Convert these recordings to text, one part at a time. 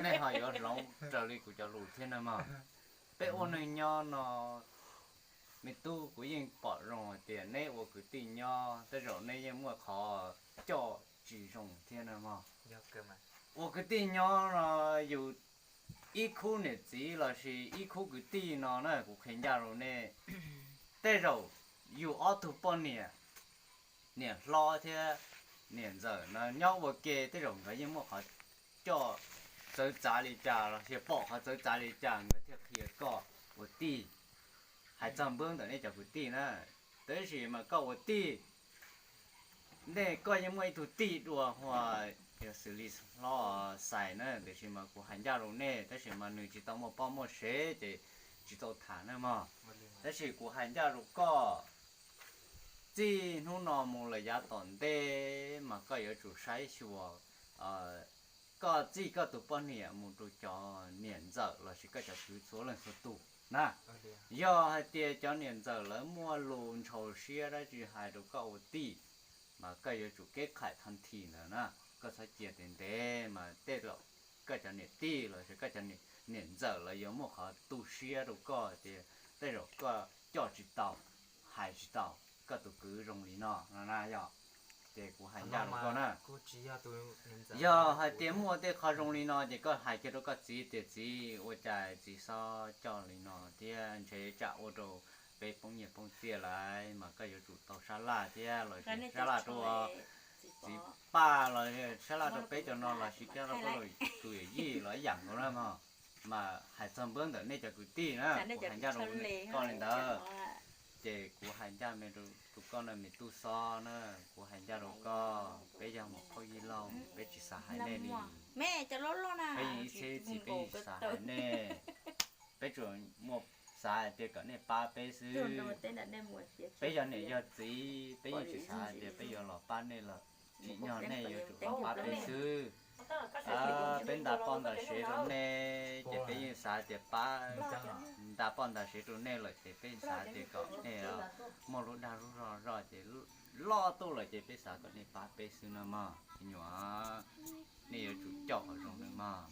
nej ho yuav hloov raws li kuv cov lus thiab na mog. Peb ua neej nyob no, me tub, kuv yeej pom zoo hais tias neb ua kwv tij nyob tej zaum nej yeej muaj qhov coj tsis zoo thiab na mog. Ua kwv tij nyob no, yus ib khub niam txiv lossis ib khub kwv tij no na, kuv qhia ncaj rau nej, tej zaum yus ob tug poj niam, niam hlob thiab niam ntxawm no nyob ua ke tej zaum nkawd yeej muaj qhov coj txawv txav li cas los sis pom qhov txawv txav li cas nkawd thiaj qhia koj ua tij. Hais txog npawb ntawm nej cov kwv tij na, tab sis mas koj ua tij, nej koj yeej muaj ib tug tij dua hu ua, yog xws li hlob Xais na, tiam sis mas kuv hais ncaj rau nej, tab sis mas nws tsis tau muaj poj muaj sev ces tsis tau tham na mog. Tab sis kuv hais ncaj rau koj, txij hnub no mus lawm yav tom ntej mas koj yuav tsum saib xyuas, koj txij koj tus poj niam mus rau cov niam ntxawm lossis koj cov kwv txhua leej txhua tus na. Yog hais tias cov niam ntxawm lawv muaj lus ntshaus siab dab tsi hais rau koj ua tij, mas koj yuav tsum keb qhais thaj thi ntawd na. Koj txhob cia ntev ntev mas tej zaum koj cov niam tij lossis koj cov niam ntxawm lawv yuav muaj qhov tu siab rau koj tias tej zaum koj coj tsis tau, hais tsis tau koj tus kwv zoo li no no na yog. Ces kuv hais ncaj rau koj na, yog hais tias muaj tej qho zoo li no ces koj hais kiag rau koj txiv tias txiv, ua cas txiv xob coj li no thiab ntshe tsam ua rau peb poob nyiaj poob txiaj lawm mas koj yuav tsum tau sab laj thiab los sab laj rau txiv Paj los sab laj rau peb cov no los sis rau koj tus yawm yij los ib yam nkaus na mog. Mas hais txog npawb ntawm nej cov kwv tij na, kuv hais ncaj rau koj li ntawd. Ces kuv hais ncaj me rau koj no me tub xob na, kuv hais ncaj rau koj, peb yog muam phauj yij laug peb tsis xav hais nej li. Peb yeej ib txhiab ib txhis peb yeej tsis xav hais nej. Peb tsuas muaj xav hais tias kom nej pab peb xwb. Peb yog niam yog txiv peb yeej tsis xav hais tias peb yuav los pab nej lawm, tsim nyog nej yuav tsum los pab peb xwb. Peb nta poj nta sev rau nej ces peb yeej xav tias pab, nta poj nta sev rau nej lawm ces peb xav tias kom nej muaj lub dag lub zog zog ces loj tuaj lawm ces peb xav kom nej pab peb xwb no mog me nyuam. Nej yuav tsum coj qhov zoo na mog.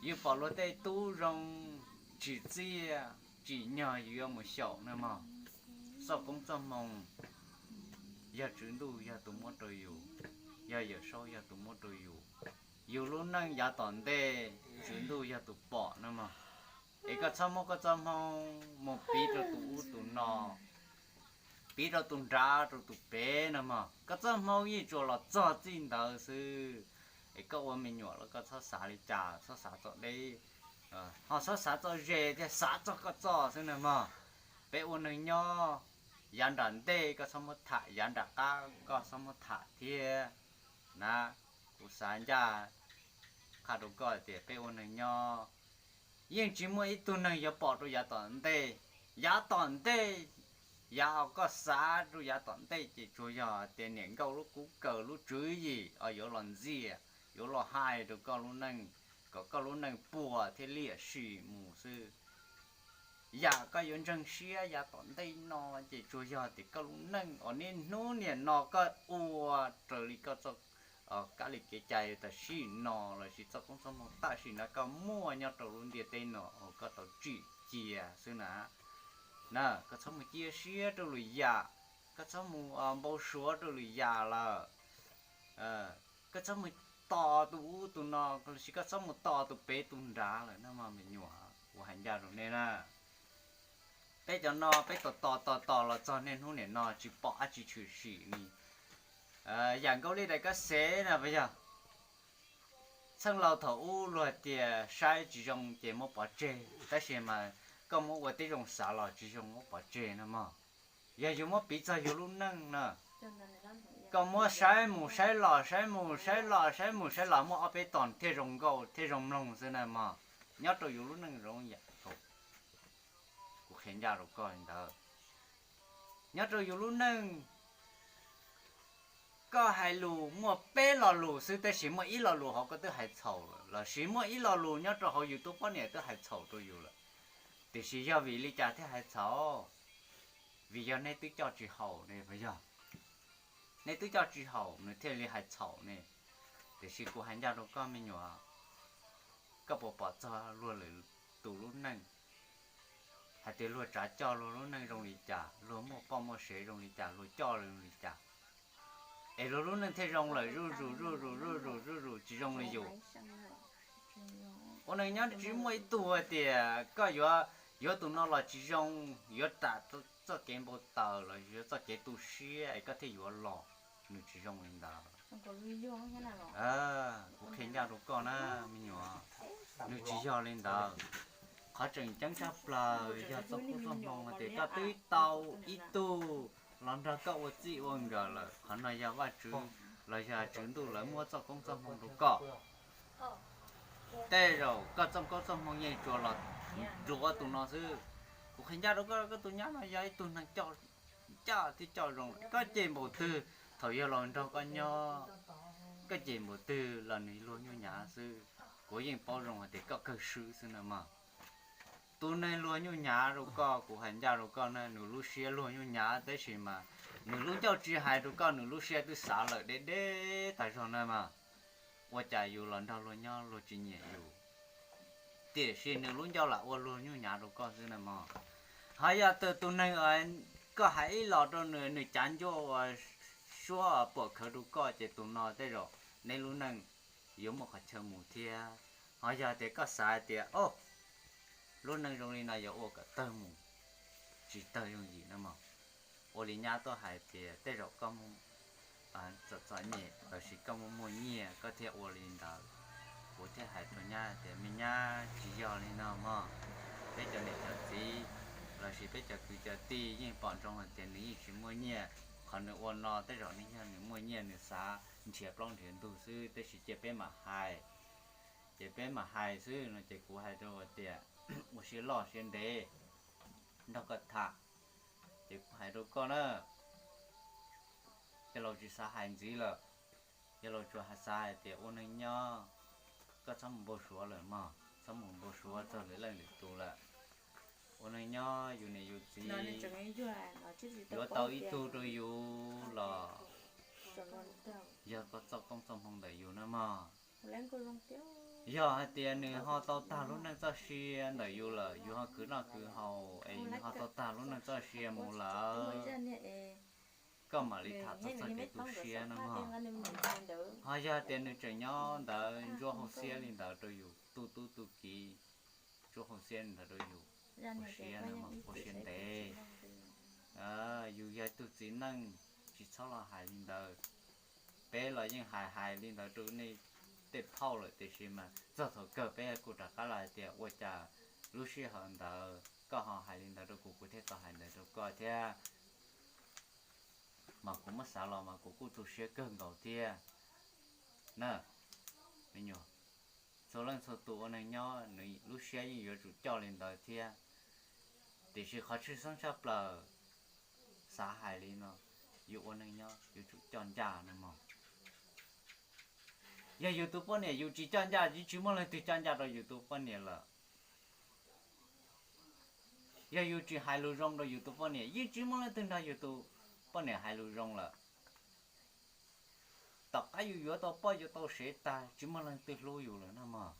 Yus pom luag tej tub zoo tsim txiaj, tsim nyog yus yuav mus xyaum na mog. Txoj koob txoj hmoo yog Tswv Ntuj yog tus muab rau yus, yog Yawm Saub yog tus muab rau yus. Yus lub neej yav tom ntej Tswv Ntuj yog tus pom na mog. Es koj txhob muab koj txoj hmoo mus piv rau tus ub tus no, piv rau tus nrad rau tus pem no mog. Koj txoj hmoo yeej tsuas los txog txij ntawd xwb. Es koj ua me nyuam los koj txhob xav li cas, txhob xav txoj deb, ho txhob xav txoj ze thiab, xav txog koj txoj xwb na mog. Peb ua neeg nyob, yav nram ntej koj txhob muab tham, yav nram qab koj txhob muab tham thiab na. Kuv xav ncaj qha rau koj tias peb ua neeg nyob yeej tsis muaj ib tug neeg yuav pom rau yav tom ntej. Yav tom ntej, yav uas koj xav rau yav tom ntej ces tsuas yog tias niam nkauj lub kub kaws lub tswv yim os yuav los ntxias, yuav los hais rau koj lub neej, kom koj lub neej puas thiab liam sim mus xwb. Yam koj yuav ntseeg siab yav tom ntej no ces tsuas yog tias koj lub neej uas niaj hnub niam no koj ua raws li koj txoj kab li kev cai tam sim no lossis txoj koob txoj hmoo tam sim no koj muaj nyob rau lub ntiaj teb no uas koj tau tsim cia xwb na. Na, koj txhob mus cia siab rau lwm yam, koj txhob mus npau suav rau lwm yam lawm. Koj txhob mus tos tus ub tus no lossis koj txhob mus tos tus pem tus nrad lawm na mog me nyuam. Kuv hais ncaj rau nej na, peb cov no peb tos tos tos tos los txog niaj hnub niam no tsis pom dab tsi tshwm sim li. Yam nkaus li daim kab xev na puas yog? Txheej laus thaum ub luag tias saib tsis zoo ces muab pov tseg, tab sis mas koj muab ua tib zoo xav los tsis zoo muab pov tseg no mog. Yog yus muab piv txog yus lub neej na, koj muab saib mus saib los saib mus saib los saib mus saib los muaj ob peb tog thiaj zoo nkauj thiaj zoo mloog xwb na mog. Nyob rau yus lub neej zoo yam, kuv qhia ncaj rau koj li ntawd. Nyob rau yus lub neej, koj hais lus muaj peb lo lus xwb tab sis muaj ib lo lus hauv koj twb hais txhaum lawm, lossis muaj ib lo lus nyob rau hauv yus tus poj niam twb hais txhaum rau yus lawm. Tiam sis yog vim li cas thiaj hais txhaum? Vim yog nej twb coj tsis haum ne puas yog? Nej twb coj tsis haum nws thiaj li hais txhaum ne. Tiam sis kuv hais ncaj rau koj me nyuam, koj puas pom txog luag lwm tus lub neej, hais tias luag tsav coj luag lub neej zoo li cas, luag muaj poj muaj sev zoo li cas, luag coj zoo li cas, es luag lub neej thiaj zoo lawm zuj zus zuj zus zuj zus zuj zus tsis zoo li yus. Ua neej nyob tsis muaj ib tug hais tias koj yuav, yuav tus no los tsis zoo, yuav ram txoj kev npau taws los yuav txoj kev tu siab es koj thiaj yuav los, nws tsis zoo li ntawd. Kuv qhia ncaj rau koj na me nyuam, nws tsis yog li ntawd. Qhov tseem ceeb tshaj plaws yog txoj koob txoj hmoo hais tias koj twb tau ib tug los nrog koj ua txij ua nkawm lawm, qhov no yog Vajtswv los yog Tswv Ntuj lawv muab txoj koob txoj hmoo rau koj. Tej zaum koj txoj koob txoj hmoo yeej tsuas los nrug ua tus no xwb. Kuv qhia ncaj rau koj, koj tus nyab no yog ib tug neeg coj, coj thiab coj zoo, koj cem npaum twg thaum yog los nrog koj nyob, koj cem npaum twg los nws luag nyuj nyav xwb. Kuv yeej paub zoo hais tias koj kawg swb xwb na mog. Tus neeg luag nyuj nyav rau koj, kuv hais ncaj rau koj na, nws lub siab luag nyuj nyav tab sis mas nws lub ncauj tsis hais rau koj, nws lub siab twb xav lawm deb deb tas zog na mog. Ua cas yus los nrog luag nyob luag tsis nyiam yus, tiam sis nws lub ncauj lam ua luag nyuj nyav rau koj xwb na mog. Ho yog tus, tus neeg koj hais ib los rau nws, nws cav ncuaj ua suab puam khawv rau koj ces tus no tej zaum neb lub neej yuav muaj qhov chaw mus thiab. Ho yog tias koj xav hais tias, o, lub neej zoo li no yuav ua kom tawg mus tsis tawg yooj yim na mog. Ua li nyab tuaj hais tias tej zaum koj txom txom nyem los sis koj muaj muaj nyiaj koj thiaj ua li ntawd. Kuv thiaj hais rau nyab tias me nyab, tsis yog li no mog. Peb cov niam cov txiv los sis peb cov kwv cov tij yeej pom ntsoov hais tias nws yeej tsis muaj nyiaj. Qhov nws ua no tej zaum nws yog nws muaj nyiaj nws xav nrhiav plaub nrhiav ntug xwb, tab sis cia peb mam hais. Ces peb mam hais xwb no ces kuv hais rau tias ua siab loj siab ntev nrog koj tham. Ces kuv hais rau koj na, cov laus tsis xav hais ntxiv lawm. Cov laus tsuas xav hais tias ua neeg nyob, koj txhob mus npau suav lawm mog, txhob mus npau suav txog lwm leej lwm tus lawm. Ua neeg nyob yus niam yus txiv yuav tau ib tug rau yus los yog koj txoj koob txoj hmoo ntawm yus na mog. Yog hais tias nws ho tau tag lub neej txoj sia ntawm yus lawm, yus ho khwv noj khwv haus es nws ho tau tag lub neej txoj sia mus lawm, koj mam li tham txog txoj kev tu siab no mog. Ho yog tias nws tseem nyob ntawd ntsuab hauv siab li ntawd rau yus, tu tub tu kiv, ntsuab hauv siab li ntawd rau yus, ua siab no mog, ua siab ntev. Yus yog ib tug txiv neej, tsis txhob los hais li ntawd. Peb los yeej hais hais li ntawd rau nej tej phauj lawm, tiam sis mas txog thaum kawg peb kuj rov qab los hais tias ua cas lub sij hawm ntawd koj ho hais li ntawd rau kuv, kuv thiaj tau hais ntawd rau koj thiab. Mas kuv muab xav los mas kuv kuj tu siab kawg nkaus thiab na. Me nyuam, txhua leej txhua tus ua neeg nyob nws lub siab yeej yuav tsum coj li ntawd thiab. Tiam sis qhov tshwj xeeb tshaj plaws xav hais li no, yus ua neeg nyob yuav tsum coj ncaj no mog. Yog yus tus poj niam yus tsis coj ncaj, yeej tsis muaj leej twg coj ncaj rau yus tus poj niam lawm. Yog yus tsis hais lus zoo rau yus tus poj niam, yeej tsis muaj leej twg nrog yus tus poj niam hais lus zoo lawm. Tom qab yus yuav tau poj yuav tau sev tag, tsis muaj leej twg hlub yus lawm no mog.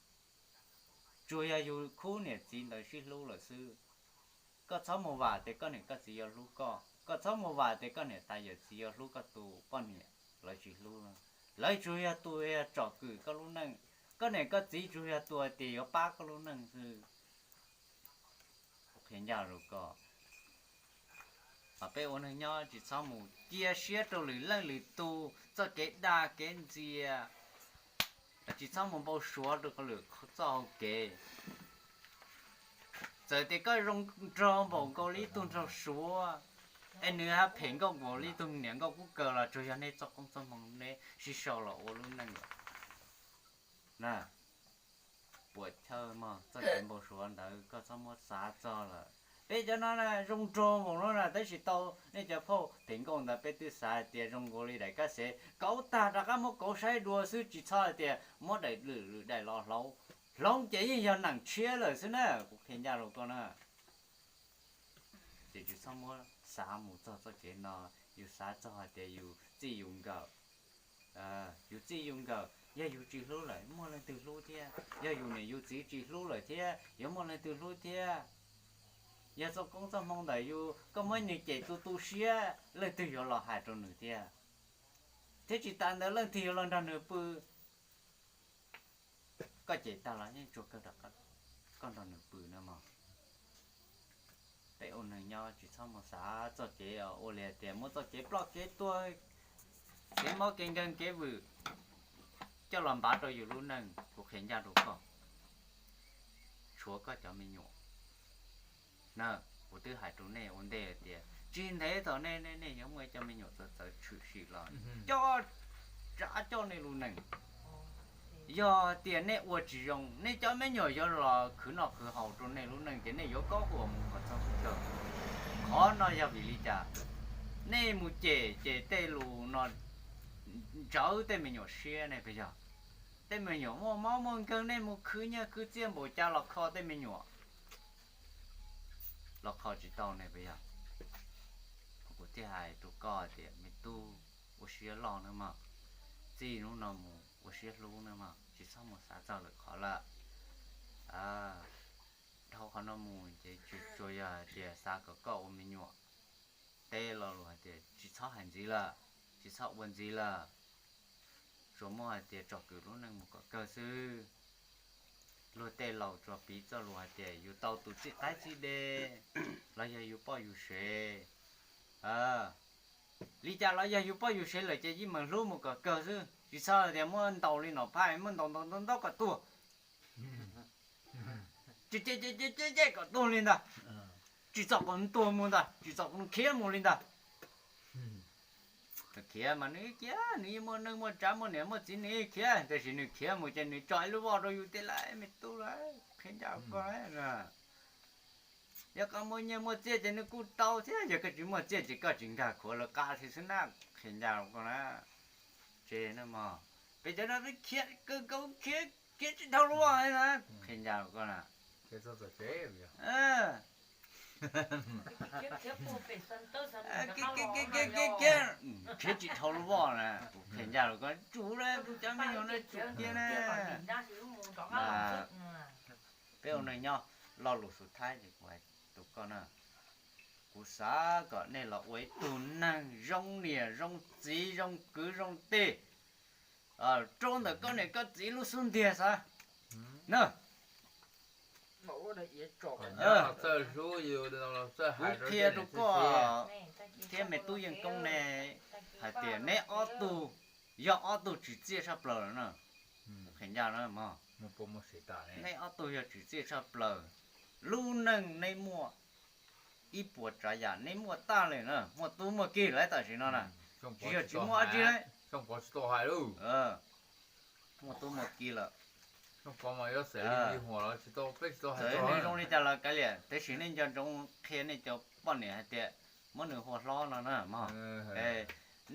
Tsuas yog yus khub niam txiv ntawd sib hlub lawm xwb. Koj txhob mus vam tias koj niam koj txiv yuav hlub koj, koj txhob mus vam tias koj niam tais yawm txiv yuav hlub koj tus poj niam, lawv tsis hlub. Lawv tsuas yog tus yog tsom kwm koj lub neej. Koj niam koj txiv tsuas yog tus hais tias yuav pab koj lub neej xwb. Qhia ncaj rau koj, mas peb ua neeg nyob tsis txhob mus cia siab rau lwm leej lwm tus txoj kev dag kev ntxias, tsis txhob mus npau suav rau lwm txoj hau kev. Txawm tias koj zoo nraug npaum nkaus li ib tug nraug suav, es nws ho phem nkauj npaum li ib tug niam nkauj kub kaws los tsuas yog nej txoj koob txoj hmoo neb sib sau los ua lub neej lawm na. Puas chawj mog, txoj kev npau suav ntawd koj txhob muab xav txog lawm. Peb cov no zoo nraug npaum no na, tab sis tau nej cov phauj phem nkauj ntawd peb twb xav hais tias zoo nkaus li daim kab xev kauv tag rov qab muab kauv saib dua xwb, tsis txhob hais tias muab daim lwm lwm daim los hloov. Hloov ces yeej yog neeg tshiab lawm xwb na, kuv qhia ncaj rau koj na. Ces tsis txhob muab xav mus txog txoj kev no, yus xav txog hais tias yus txij yus nkawm, yus txij yus nkawm, Yog yus tsis hlub lawm muaj leej twg hlub thiab? Yog yus niam yus txiv tsis hlub lawm thiab yuav muaj leej twg hlub thiab? Yog txoj koob txoj hmoo ntawm yus, koj muab nws cem tu tu siab, leej twg yuav los hais rau nws thiab? Thiab tsis tas ntawd leej twg yuav los nrog nws pw? Koj cem tag los yeej tsuas kawg rau koj nrog nws pw na mog. Peb ua neeg nyob tsis txhob mus xav txoj kev ua li hais tias muab txoj kev ploj kev tuag, kev mob kev nkeeg kev vwm coj los npav rau yus lub neej. Kuv qhia ncaj rau koj, tshuav koj cov me nyuam na. Kuv twb hais rau nej ua ntej tias tsis ntev thaum nej, nej yuav muaj cov me nyuam txawv txawv tshwm sim los coj, tsav coj nej lub neej. Yog tias nej ua tsis zoo, nej cov me nyuam yuav los khwv noj khwv haus rau nej lub neej ces nej yuav kob huam mus kom txog chaw. Qhov no yog vim li cas? Nej mus cem ces tej lus no ntsawv tej me nyuam siab ne puas yog? Tej me nyuam muaj mob muaj nkeeg, nej mus khwv nyiaj khwv txiaj npaum cas los kho tej me nyuam, los kho tsis tau ne puas yog? Kuv thiaj hais rau koj tias me tub, ua siab loj nawb mog, txij hnub no mus ua siab hlub nawb mog, tsis txhob mus xav txog lwm qhov lawm. Dhau qhov no mus ces tsuas yog hais tias xav kom koj ua me nyuam, teb lo lus hais tias tsis txhob hais ntxiv lawm, tsis txhob ua ntxiv lawm. Tsuas muaj hais tias tsom kwm lub neej mus kom kawg xwb. Luag tej laus tsuas piv txoj lus hais tias yus tau tus txij qaib txij dej los yog yus poj yus sev. Li cas los yog yus poj yus sev lawm ces yeej meem hlub mus kom kawg xwb, tsis txhob tias muab ntaus li no phaj, muab ntaus ntaus ntaus ntaus kom tuag, ces kom tuag li ntag, tsis txhob kom nws tuag mus ntag, tsis txhob kom nws khiav mus li ntag. Khiav mas nws cia, nws yeej muaj neej muaj tsav muaj niam muaj txiv nws yeej khiav, tab sis nws khiav mus ces nws tso ib lub voj rau yus tiag lauj me tub lauj, qhia ncaj koj. Yog koj muaj nyiaj muaj txiaj ces nws kuj tau thiab, yog koj tsis muaj txiaj ces koj tsis nkag khuav lawv qab thiab xwb na, qhia ncaj koj na. Tsev no mog, peb cov no khiav kawg nkaus, khiav tsis dhau lub voj na, qhia ncaj koj na. Khiav tsis dhau lub voj na, kuv qhia ncaj rau koj, tsum cov me nyuam no tsum tiag na. Peb ua neej nyob, lo lus xub thawj ces kuv hais rau koj na, kuv xav kom nej los ua ib tug neeg zoo niam zoo txiv zoo kwv zoo tij rau ntawm koj niam koj txiv lub xub ntiag xwb na. Kuv qhia rau koj thiab me tub Yeej Koob ne, hais tias neb ob tug yog ob tug tsim txiaj tshaj plaws lawm na. Qhia ncaj na mog, neb ob tug yog tsim txiaj tshaj plaws. Lub neej neb muaj ib puas tsav yam neb muaj tag li na, muaj tub muaj ki lawm tam sim no na. Tsis yog tsis muaj dab tsi li, muaj tub muaj ki lawm. Txawm nws zoo li cas los kav liam, tab sis nej nco ntsoov qhia nej cov poj niam hais tias muab nws hu ua hlob no na mog.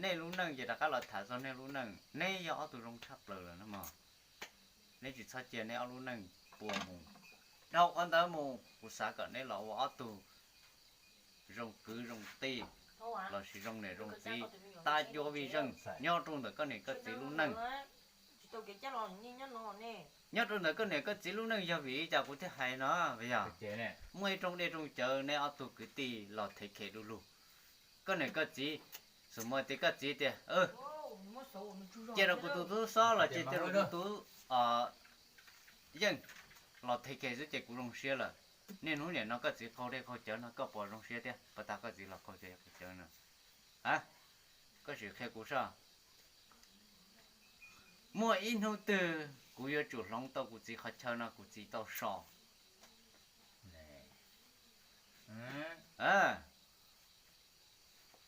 Nej lub neej ces rov qab los tham txog nej lub neej, neb yog ob tug zoo tshaj plaws lawm na mog. Neb tsis txhob cia neb ob lub neej puas mus. Dhau qhov ntawd mus kuv xav kom neb los ua ob tug zoo kwv zoo tij lossis zoo niam zoo txiv, tag cuav vij zeej nyob rau ntawm koj niam koj txiv lub neej. Nyob rau ntawm koj niam koj txiv lub neej yog vim li cas kuv thiaj hais no, yog muaj ib rooj dej rooj cawv neb ob tug kwv tij los thev khem du lug. Koj niam koj txiv, xus mus tias koj txiv tias cia rau kuv tus tub xob los cia rau kuv tus tub yeej los thev khem xwb ces kuv zoo siab lawm. Niaj hnub nim no koj txiv qaug dej qaug cawv no koj puas zoo siab thiab? Puas tas koj txiv los qaug dej qaug cawv no? Koj sim qhia kuv soj. Muaj ib hnub twg kuv yuav tsum hloov tau kuv txiv qhov chaw no kuv txiv tau so.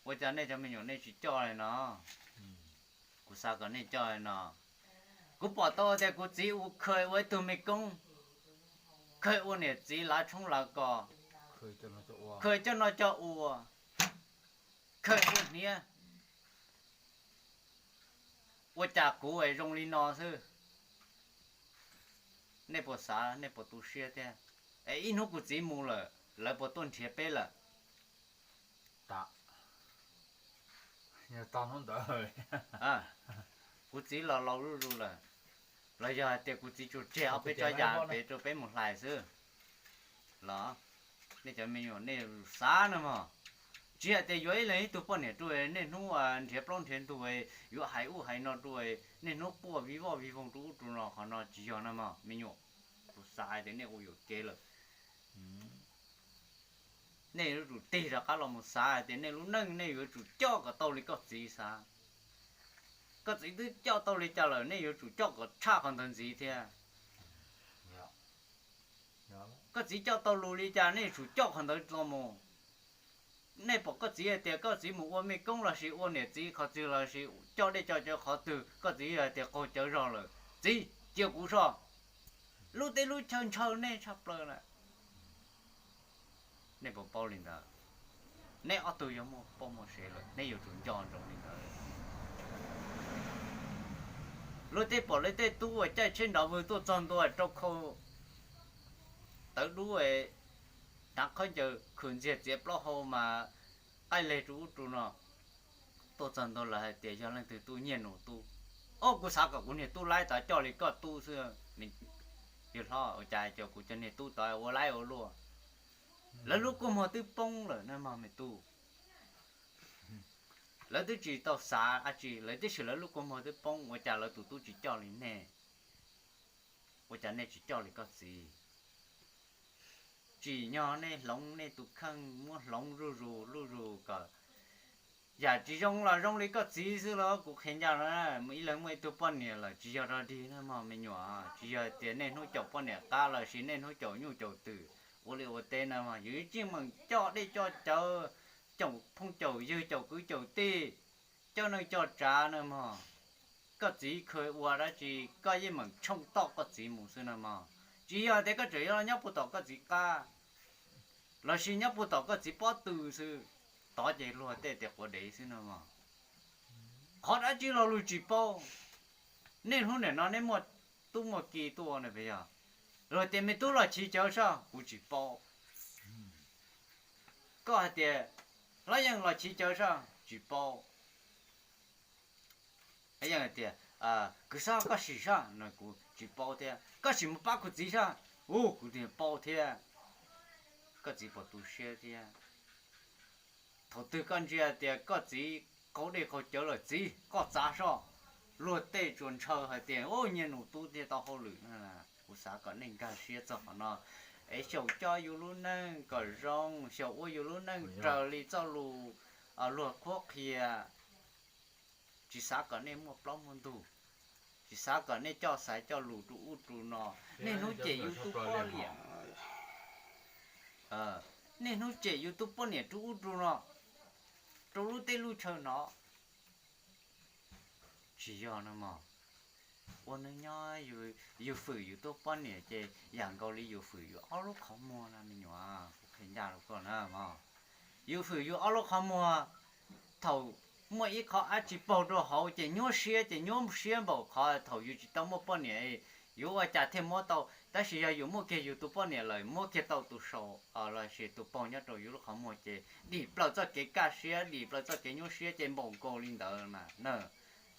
Ua cas nej cov me nyuam nej tsis coj li no? Kuv xav kom nej coj li no. Kuv pom tau tias kuv txiv ua khawj ua ib tug me koob, khawj ua niam txiv lav tshoob lav kos, khawj coj noj coj ua, khawj ua hniab. Ua cas kuv es zoo li no xwb? Nej puas xav, nej puas tu siab thiab? Es ib hnub kuv txiv mus lawm, lawv puas tuaj nrhiav peb lawm? Kuv txiv los laus zuj zus lawm, Los yog hais tias kuv txiv tsuas tseg ob peb tsob yas pem rau peb mus hlais xwb los? Nej cov me nyuam nej xav no mog. Tsis hais tias yuav ib leeg ib tug poj niam rau niaj hnub nrhiav plaub nrhiav ntug, yuav hais ub hais no rau niaj hnub quaj vij voj vij voog rau ub rau no, qhov no tsis yog no mog me nyuam. Kuv xav hais tias nej ua yuam kev lawm. Nej yuav tsum tig rov qab los mus xav hais tias nej lub neej nej yuav tsum coj kom tau li koj txiv xav. Koj txiv twb coj tau li cas lawm, nej yuav tsum coj kom tshaj qhov ntawd ntxiv thiab. Koj txiv coj tau lus li cas nej yuav tsum coj qhov ntawd los mus. Nej pom koj txiv hais tias koj txiv mus ua mej koob lossis ua niam txiv qhov twg lossis coj dej coj cawv qhov twg, koj txiv yog hais tias qaug cawv zog lawm, txiv, cia kuv soj. Lub teb lub chaw ntshaw nej tshaj plaws na. Nej puas paub li ntawd? Nej ob tug yog muaj poj muaj sev lawm, nej yuav tsum nco ntsoov li ntawd. Luag tej pom luag tej tub uas caij tsheb nrov vwg tuaj txog ntua rau khau tawv dub, tav khaub ncaws khwm ntxiag txiav plaub hau mas qaij leg rau ub rau no, tuaj txog ntua lawv hais tias yog leej twg tub, Nyiaj Nus tub. Au, kuv xav kom kuv niag tub laib tod coj li koj tub xwb. Yawg hlob, ua cas cov kuv cov niag tub tod ua laib ua luaj? Lawv lub kua muag twb poob lawm na mog me tub. Lawv twb tsis tau xav dab tsi, lawv tiam sis lawv lub kua muag twb poob, ua cas lawv tus tub tsis coj li nej? Ua cas nej tsis coj li koj txiv? Tsim nyog nej hloov nej tus kheej, muab hloov zuj zus zuj zus kom yam tsis zoo los zoo li koj txiv xwb los kuv qhia ncaj no, ib leeg muaj ib tug poj niam lawm tsis yog rog dig na mog me nyuam. Tsis yog tias niaj hnub caum poj niam qab lossis niaj hnub caum nyuj caum twm ua liaj ua teb na mog, yus yeej meem coj dej coj cawv, caum phooj caum ywg caum kwv caum tij, coj neej coj tsav na mog. Koj txiv khaws ua dab tsi koj yeej meem tshooj toj koj txiv mus xwb na mog. Tsis yog tias koj tseem yuav los nyob puag tom koj txiv qab lossis nyob puag tom koj txiv pob tw xwb, tod ces luag tej tias quav dev xwb no mog. Qhov dab tsi lo lus tsis paub. Niaj hnub niam no nej muaj tub muaj ki tuaj na puas yog? Luag tias me tub los chiv cawv soj, kuv tsis paub. Koj hais tias Hlob Yeej los chiv cawv soj, tsis paub. Hlob Yeej hais tias Kwv Xab koj sim soj no, kuv tsis paub thiab. Koj sim mus pab kuv txiv soj, u, kuv tsis paub thiab. Koj txiv puas tu siab thiab? Thaum twg koj ntsia tias koj txiv qaug dej qaug cawv lawm, txiv koj txav soj. Luag tej tsuas ntshaw hais tias u, Nyiaj Nus tub thiaj tau hauj lwm. Kuv xav kom nej nkag siab txog qhov no es xyaum coj yus lub neej kom zoo, xyaum ua yus lub neej raws li txoj lus luag qhuab qhia. Tsis xav kom nej muaj plaub muaj ntug, tsis xav kom nej coj xaiv coj lus rau ub rau no. Niaj hnub cem yus tus poj niam, niaj hnub cem yus tus poj niam rau ub rau no, rau lub teb lub chaw no. Tsis yog no mog. Ua neej nyob yus fwm yus tus poj niam ces yam nkaus li yus fwm yus ob lub qhov muag na me nyuam. Kuv qhia ncaj rau koj na mog. Yus fwm yus ob lub qhov muag, thaum muaj ib qho dab tsi paug rau hauv ces nyuaj siab, ces nyuaj siab npaum qhov thaum yus tsis tau muaj poj niam, yuav ua cas thiaj muab tau. Tab sis yog yus muaj kiag yus tus poj niam lawm, muab kiag tau tus saum lossis tus paug nyob rau yus lub qhov muag ces dim plaws txoj kev kaj siab, dim plaws txoj kev nyuaj siab ces npaum nkaus li ntawd mas na.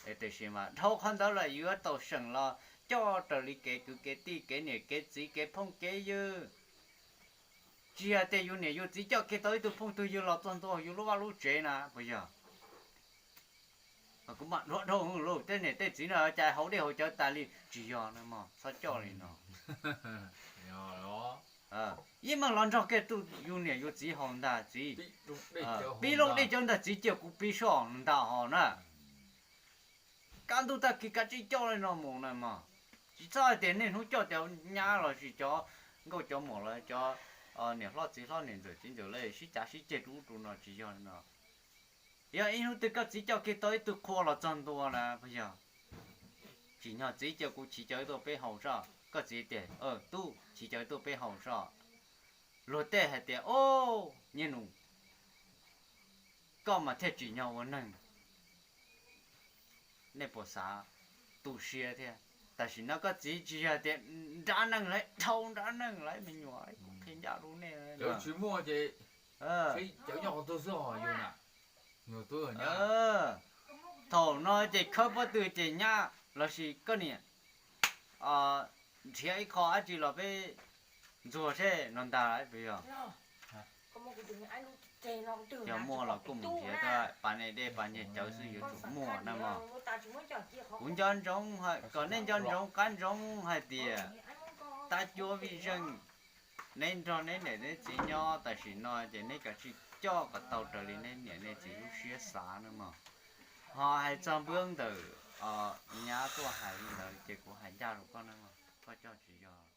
Tiam sis mas dhau qhov ntawd lawm yuav tau seem los coj raws li kev kwv kev tij, kev niam kev txiv, kev phooj kev ywg. Tsis yog tias yus niam yus txiv coj kiag tau ib tug phooj tug ywg los txog ntua yus lub vaj lub tsev na puas yog? Kuv mam dhuav dhau lus, tej niam tej txiv no cas haus dej haus cawv tas li, tsis yog no mog, txhob coj li no. Yeej meem los nrog kiag yus niam yus txiv haus ntag txiv. Pib looj dej cawv ntag txiv, cia kuv pib soj ntag hos na. Kaj ntug tag kis kav tsij coj li no mus na mog. Tsis txhob hais tias niaj hnub coj cov nyab lossis cov nkauj cov muam los cov niam hlob txiv hlob niam ntxawm txiv ntxawm lawv sib cav sib ceg rau ub rau no, tsis yog no. Yog ib hnub twg koj txiv coj kiag tau ib tug qhua los txog ntua na puas yog? Tsim nyog txiv, cia kuv chiv cawv tuaj peb haus soj. Koj txiv tias, tub, chiv cawv tuaj peb haus soj. Luag tej hais tias, o, Nyiaj Nus, koj mas thiaj tsim nyog ua neeg. Nej puas xav tu siab thiab? Tam sim no koj txiv tsis yog tias nrab neeg lawm, dhau nrab neeg lawm me nyuam, kuv qhia ncaj rau nej. Tsis muaj ces cawv nyob qhov twg xwb hos yus na. Thaum no ces khawb pob tw ces nyab lossis koj niam nrhiav ib qho dab tsi los peb ntxuag seb no ntag, puas yog? Yog muaj los kuj mus nrhiav tuaj, pas niag dej pas niag cawv xwb yuav tsum muaj na mog. Kuv nco ntsoov, kom nej nco ntsoov qab ntsoov hais tias tab cuab vij zeej, neb nrog neb niam neb txiv nyob tam sim no ces neb kav tsij coj kom tau raws li neb niam neb txiv lub siab xav na mog. Ho hais txog npawb ntawm nyab tuaj hais li ntawd ces kuv hais ncaj rau koj na mog, koj coj tsis yog.